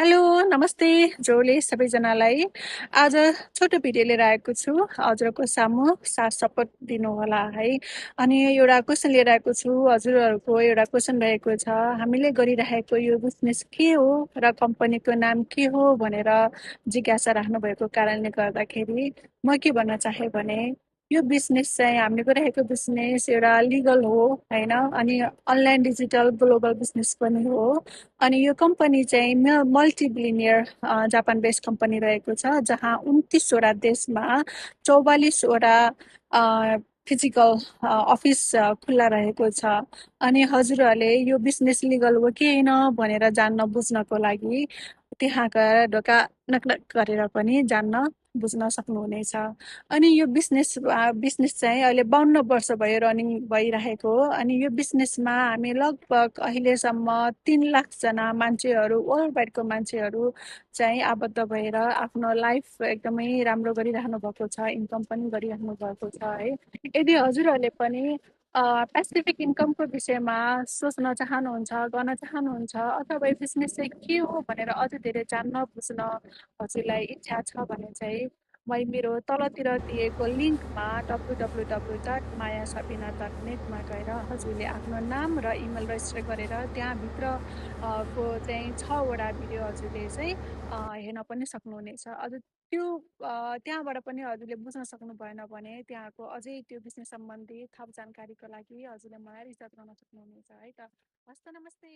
Hello, नमस्ते जोडले सबैजनालाई। आज छोटो भिडियो लिएर आएको छु। हजुरहरूको सामु साथ सपोर्ट दिनुहोला है। अनि एउटा क्वेसन लिएर आएको छु। हजुरहरूको एउटा क्वेसन रहेको छ, हामीले गरिरहेको यो बिजनेस के हो र कम्पनीको नाम के हो भनेर जिज्ञासा राख्नुभएको कारणले गर्दाखेरि म के भन्न चाहे भने यो बिजनेस चाहिँ हामीले गरिरहेको बिजनेस एउटा लिगल हो होइन, अनि अनलाइन डिजिटल ग्लोबल बिजनेस पनि हो। अनि यो कम्पनी चाहिँ मल्टिबिलिनियर जापान बेस्ड कम्पनी रहेको छ, जहाँ 29वटा देशमा 44वटा फिजिकल अफिस खुल्ला रहेको छ। अनि हजुरहरूले यो बिजनेस लिगल हो कि होइन भनेर जान्न बुझ्नको लागि त्यहाँ गएर ढोका नकनक गरेर पनि जान्न बुझ्न सक्नुहुनेछ। अनि यो बिजनेस चाहिँ अहिले 52 वर्ष भयो रनिङ भइरहेको हो। अनि यो बिजनेसमा हामी लगभग अहिलेसम्म 3 लाखजना मान्छेहरू, वर्ल्ड वाइडको मान्छेहरू चाहिँ आबद्ध भएर आफ्नो लाइफ एकदमै राम्रो गरिराख्नु भएको छ, इन्कम पनि गरिराख्नु भएको छ है। यदि हजुरहरूले पनि पेसिफिक इन्कमको विषयमा सोच्न चाहनुहुन्छ, गर्न चाहनुहुन्छ, अथवा यो बिजनेस चाहिँ के हो भनेर अझ धेरै जान्न बुझ्न हजुरलाई इच्छा छ भने चाहिँ मेरो तलतिर दिएको लिङ्कमा www.mayasabina.net मा गएर हजुरले आफ्नो नाम र इमेल रेजिस्टर गरेर त्यहाँभित्र को चाहिँ 6वटा भिडियो हजुरले चाहिँ हेर्न पनि सक्नुहुनेछ। अझ त्यो त्यहाँबाट पनि हजुरले बुझ्न सक्नु भएन भने त्यहाँको अझै त्यो बिजनेस सम्बन्धी थप जानकारीको लागि हजुरले मलाई रिच आउट गर्न सक्नुहुनेछ है त। हस् त, नमस्ते।